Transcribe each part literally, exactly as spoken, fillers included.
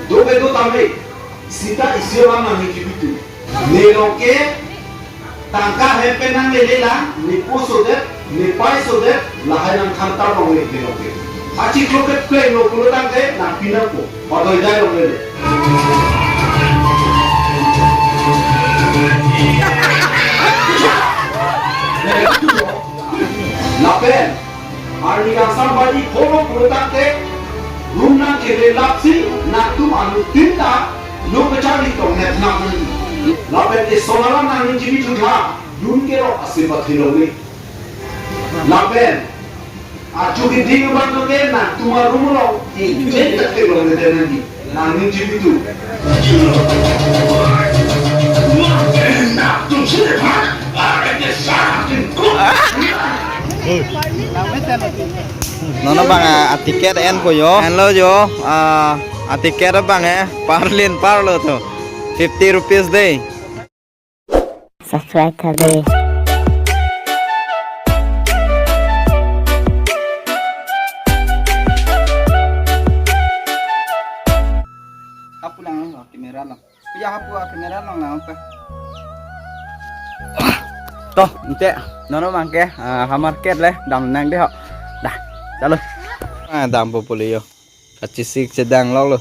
Dobe do tame, sita isi alam nangning chibitu. Nelong ke tangka hem pen nanglele lang, ne po sodet, ne pai sodet, lahai nangthan ta longle nelong ke. Achiklo ke plenglo pulo tangte nangpi nangpo, padoi dai longle. Lapen arni kangsam baji phongo pulo tangte, room nangkele lapsi, nangtum anuttin ta lo kacharli tong net nang nangji. Lapen eson alam nangning chibitu tha, dun kerok ase pathi longle. Lapen achu keding abang ke nangtum a-room along injek tak ke longle nangji. Nangning chibitu. Non abang a, a-ticket enpo jo. Enlo jo. A, a-ticket abang e. Parlin parlo to. Fifty rupees dei. Subscribe tha dei. Apu lang lo, camera lo. Ya, apu a-camera lo lang pe. To, ante, non abang ke, ah, ha market le, dam nang dei ho. Dah, chalo. Ah, dampo pule jo. Kachesik chedang lok lo.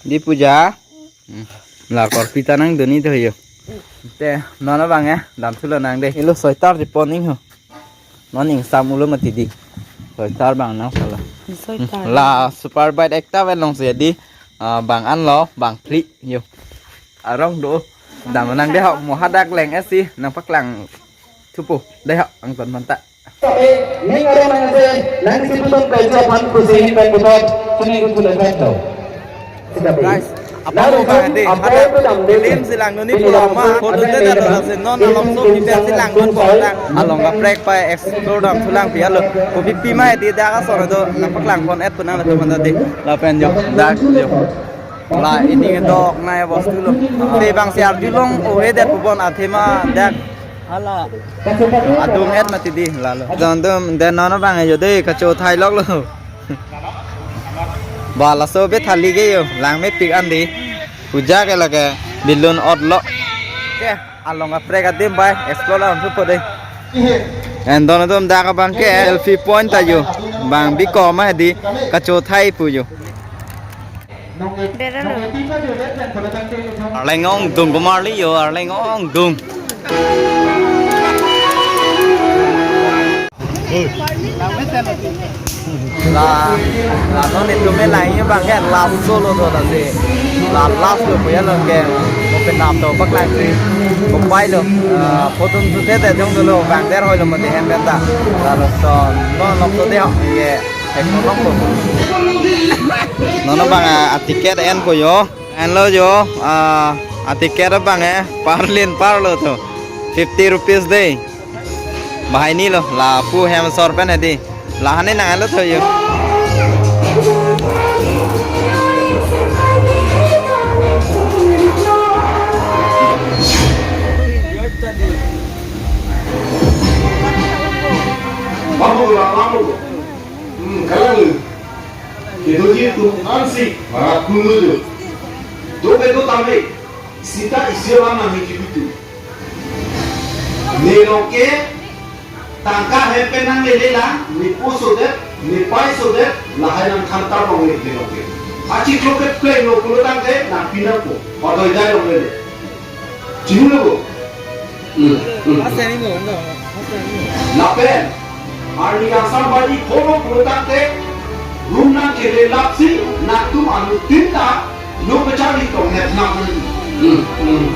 Dei puja. Hmm. La korpi ta nangdun-i to jo. Te, non abang e, damthulo nang dei. Ilo soitar chepon ning ho. Non ingsam ulo mati dei. Soitar abang nang sala. Soitar. La super bike ekta pen longsi dei. Ah, bang anlo, bang phli jo. Arong do. Dam nang dei ho, mo hadak leng esi, nangpaklang thupo. Dei ho, angton manta. Tapi ning arong nang se, nang si putum kai jo pan kusi hin pen putot, sini kusi le pen to. Guys, apa mo ka dei, hadak film si langdun-i pu lo ma, photo te ta do la si non along so pi pen si langdun po ta. Along kaprek pai explore damthu lang pi alo. Kopi pi ma dei dak ason do, nangpaklang pon et pu nang latum anta dei. Lapen jo, dak jo. La ini kedok nai bostu lo. Te bang si arjulong ohe det pu bon athema dak. Hala. Adung et mati dei lalo. Jon dum den non abang e jo dei kachothai lok lo. Ba laso be thali ke jo langmepik an dei. Puja ke lake balloon ot lo. Ke along kaprek adim bai explore lam thupo dei. En don dum dak abang ke selfie point ta jo. Bang bikoma dei kachothai pu jo. Beralo. Arleng ongdung komarli jo, arleng ongdung. La, la non itum me lang-i abang ke last show lo to ta si. La last lo puya lo ke. Mo pen dam to paklang si. Kopai lo. Ah, photo shoot te jong dolo bang der hoi lo mati hem pen ta. La lo to non lo to dei ho. Ye. Non abang a, a-ticket enpo jo. Enlo jo, a, a-ticket abang e, parlin parlo to. Fifty rupees dei. Bahai ni lo, lapu hem sor pen dei. Lahai ni nang enlo to jo. Vamos, vamos. Hmm, kalang. Kedoji atum ansi barat kunu jo. Dobe do tame, sita isi alam nangning chibitu. Nelong ke tangka hem pen nanglele lang, ne po sodet, ne pai sodet, lahai nangthan ta longle nelong ke. Achiklo ke plenglo pulo tangte nangpi nangpo, padoi dai longle. Chinilo bo. Hmm, hmm. Lapen arni kangsam baji phongo pulo tangte, room nangkele lapsi, nangtum anuttin ta lo kacharli tong net nang. Hmm, hmm,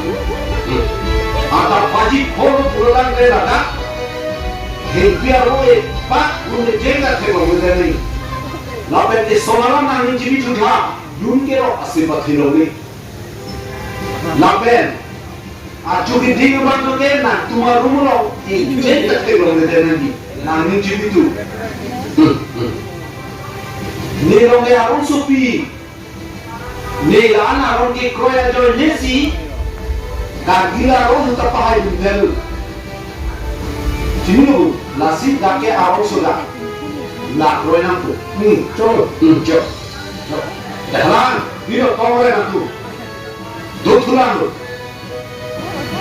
hmm. Adap baji phongo pulo tangte ladak hengpi aro e pak room ne jeng ta theklong ne ni. Lapen eson alam nangning chibitu tha, dun kerok ase pathi longle. Lapen achu keding abang ke nangtum a-room along injek tak theklong ne nangji. Nangning chibitu. Hmm, hmm. Nelong ke arongsopi. Ne la-an arong kekroi ajoine si Kargil arong ta pahai dun det. Chinilo, lasi dak ke arongso dak. La kroi nangpo. Hmm, cholo. Hmm, cholo. Cholo. Dah lang. Pilo tongre nangtum. Dothulang lo.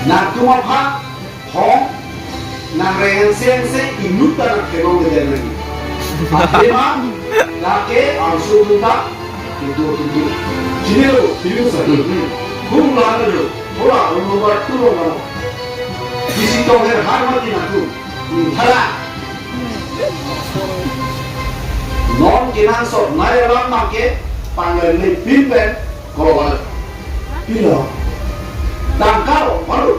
Nangtum aphan thong nang rengse rengse inut ta nang kemong kejai nang. Athema lake arso dunta. Itu itu. Chinilo, chinilo sa. Hum la lo. Hola, hum lo ba tu lo. Isi tong her har mati nangtum. Thala. Non kenangsot nai alam make panglengle pin pen kolo wal. Pilo. Tangka lo, baru.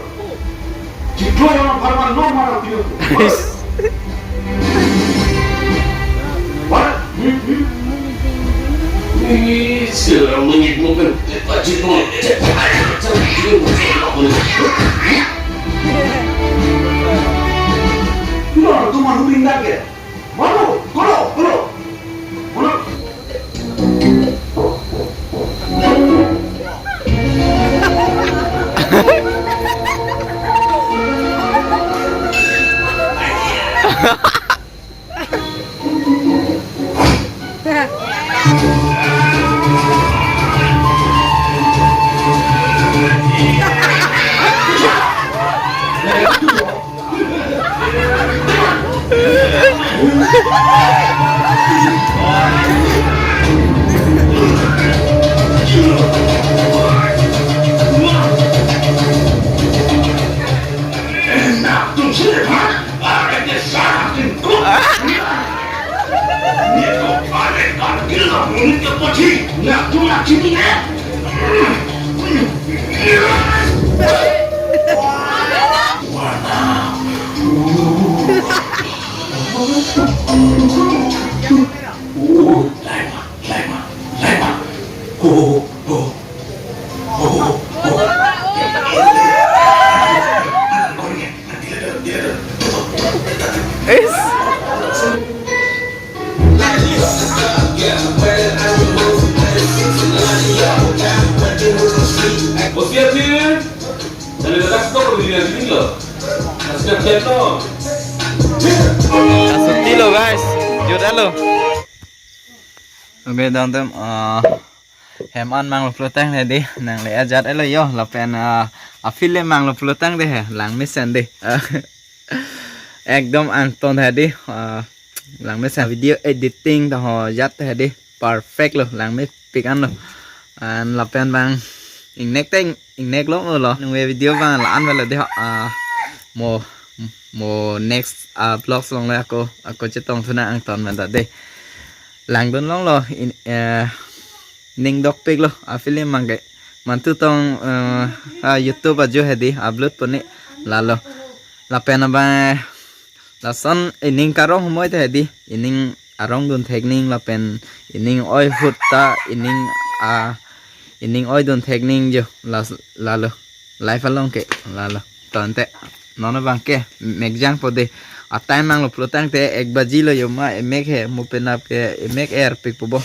Chiklo yang parman non mana pilo. Wal. Hmm, hmm. Ih, sila mengit mungkin. Pacit mo. Pilo, tu manu pindah ke. Manu, kolo, kolo. Kolo. Asuti lo, guys. Jodalo. Okay, dam dam, ah, hem an manglo pulo tangte dei, nangle ajat elo yo, lapen, ah, a-film manglo pulo tangte he, langmesen dei. Ekdom angton he dei, ah, langmesen video editing ta ho jat he dei, perfect lo, langmepik an lo. An lapen bang ingnek ta ing-, ingnek lo lo. Nungve video bang la-an velo dei ho, ah, mo, mo next, ah, vlogs along le ako, ako chetong thu nang angton menta dei. Langdun longlo in, eh, ning dokpik lo a-film mangke. Mantu tong, eh, a-YouTube ajo he dei upload pon-i lalo. Lapen abang, eh, lason ining karong humoi te he dei, ining arong dun thek ning lapen ining oi ahut ta ining, ah, ining oi dun thek ning jo las-, lalo. Life along ke lalo. Tangte non abang ke mekjangpo dei. A-time manglo pulo tangte ek baji lo yo ma emek he, mo penap ke emek erpikpo bo.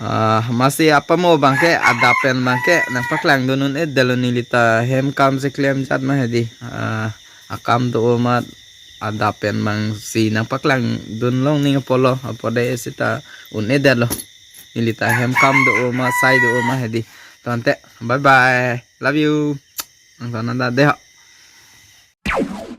Ah, masi apamo abang ke adap pen abang ke nangpaklang dun un-edetlo, neli ta hem kam si klem jat ma he dei. Ah, akam do ma adap pen abang si nangpaklang dun long ning apotlo, apot dei seta un-edetlo. Neli ta hem kam do ma, sai do ma he dei. Tangte, bye bye. Love you. Angton nang ta dei ho.